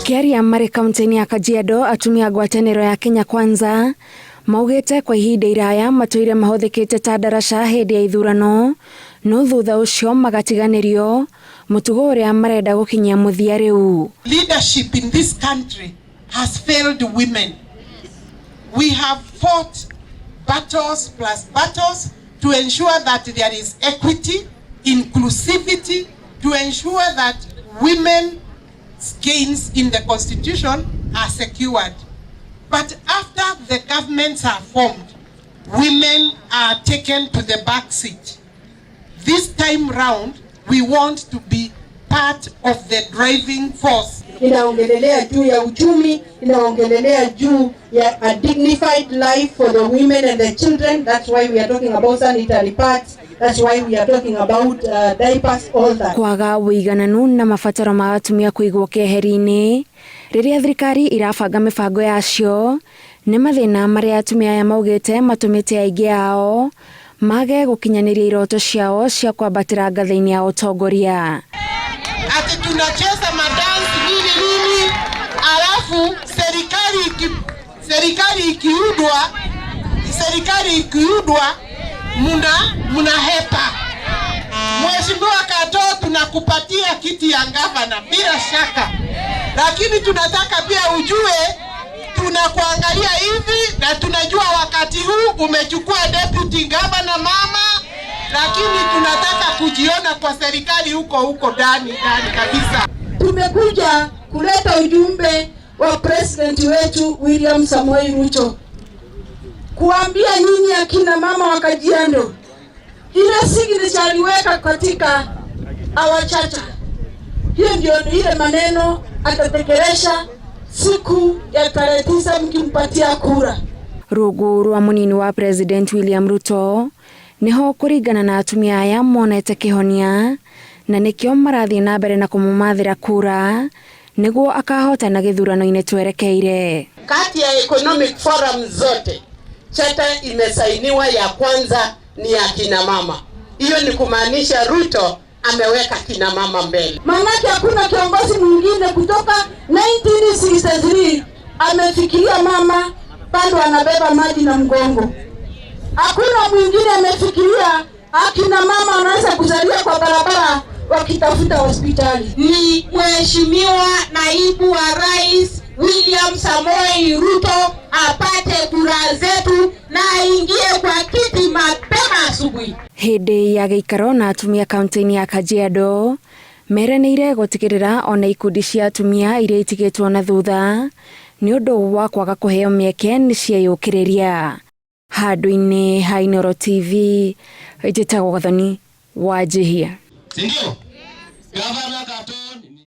Makiaria marĩ kaunti-inĩ ya Kajiado, atumia a ngwatanĩro ya Kenya Kwanza maugĩte kwa ihinda iraya matũire mahũthĩkĩte ta ndaraca hĩndĩ ya ithurano, no thutha ũcio magatiganĩrio, mũtugo ũrĩa marenda gũkinyia mũthia rĩu. Leadership in this country has failed women. We have fought battles plus battles to ensure that there is equity, inclusivity, to ensure that women's gains in the constitution are secured. But after the governments are formed, women are taken to the back seat. This time round, we want to be part of the driving force. Inaongelelea juu ya uchumi, inaongelelea juu ya a dignified life for the women and the children. That's why we are talking about sanitary pads. That's why we are talking about diapers, all that. Kwaga ũigananu na mabataro ma atumia kũigwo keheri-inĩ rĩrĩa thirikari irabanga mĩbango yacio nĩ mathĩna marĩa atumia aya maugĩte matũmĩte aingĩ ao mage gũkinyanĩria iroto ciao cia kwambatĩra ngathĩ-inĩ ya ũtongoria. Ati tunacheza madansi nini nini, alafu serikali ikiundwa muna hepa. Mheshimiwa Kato, tunakupatia kiti ya gavana bila shaka, lakini tunataka pia ujue tunakuangalia hivi na tunajua wakati huu umechukua deputy governor mama, lakini tunataka kujiona kwa serikali huko huko ndani ndani kabisa. Tumekuja kuleta ujumbe wa president wetu William Samoei Ruto kuambia nyinyi akina mama wa Kajiado, ile signature aliweka katika our charter, hiyo ndio ile maneno atatekeleza siku ya tarehe 9 mkimpatia kura. Rungu rwa munini wa President William Ruto niho kũringana na atumia aya monete kĩhonia na nĩkĩo marathiĩ na mbere na kũmũmathĩra kura nĩguo akahotana gĩthurano-inĩ twerekeire. Kati ya economic forum zote charter imesainiwa ya kwanza ni ya kina mama. Hiyo ni kumaanisha Ruto ameweka kina mama mbele. Maanake hakuna kiongozi mwingine kutoka 1963 amefikiria mama bado anabeba maji na mgongo. Hakuna mwingine amefikiria akina mama wanaweza kuzalia kwa barabara wakitafuta hospitali. Ni Mheshimiwa Naibu wa Rais William Samoei Ruto apate kura zetu na aingie kwa kiti mapema asubuhi. Hĩndĩ ya gĩikaro na atumia kaunti-inĩ ya Kajiado meranĩire gũtigĩrĩra ona ikundi cia atumia iria itigĩtwo na thutha nĩ ũndũ wa kwaga kũheo mĩeke nĩ cieyũkĩrĩria. Handũ-inĩ ha Inooro TV, njĩtagwo Gathoni Wanjihia. Si ndio? Gavana Katon